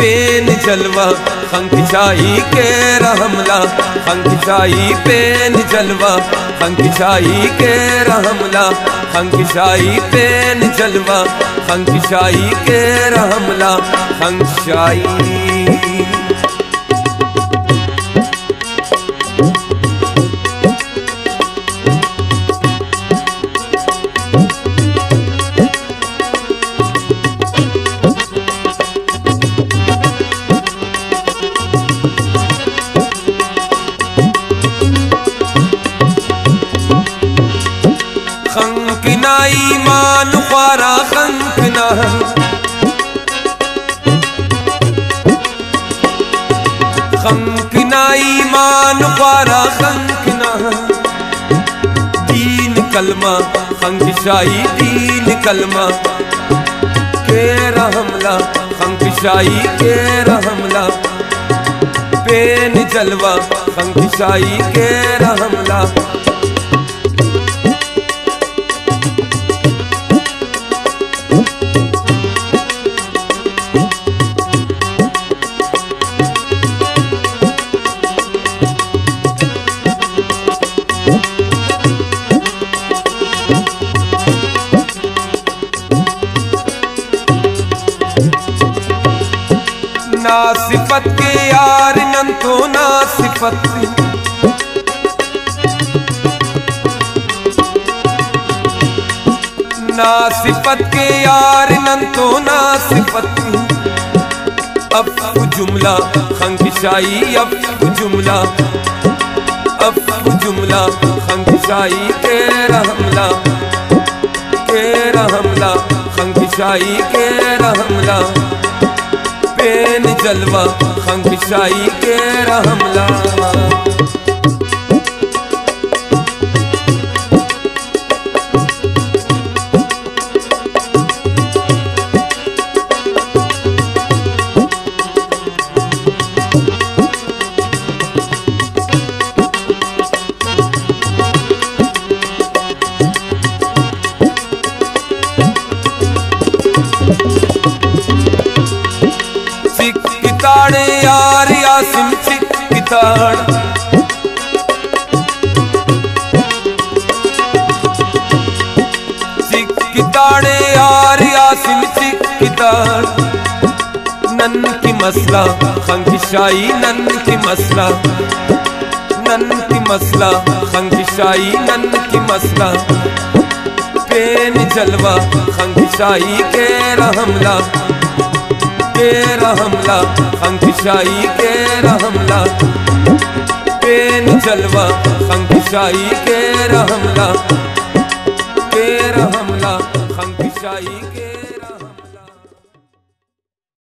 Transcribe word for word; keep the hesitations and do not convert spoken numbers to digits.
پین جلوہ خنک شاہی کیر حملہ، خنک شاہی پین جلوہ خنک شاہی کیر حملہ، خنک شاہی پین جلوہ خنک شاہی کیر حملہ، خنک شاہی۔ خنک نا ایمان خوارا خنک نا، خنک نا ایمان خوارا خنک نا، دین کلمہ خنک شاہی دین کلمہ، کیر حملہ خنک شاہی کیر حملہ، پین جلوہ خنک شاہی کیر حملہ۔ نا صفت کے یار نن تو نا صفت، نا صفت کے یار نن تو نا صفت، اف جملہ خنک شاہی اف جملہ، اف جملہ خنک شاہی کیر حملہ، کیر حملہ خنک شاہی کیر حملہ، پین جلوہ خنک شاہی کیر حملہ۔ سکھ کتاڑے یار عاصم سکھ کتاڑ، سکھ کتاڑے یار عاصم سکھ کتاڑ، نن کی مسئلہ خنک شاہی نن کی مسئلہ، نن کی مسئلہ خنک شاہی نن کی مسئلہ، پین جلوہ خنک شاہی کیر حملہ، کیر حملہ خنک شاہی کیر حملہ، پین جلوہ خنک شاہی کیر حملہ، کیر حملہ خنک شاہی کیر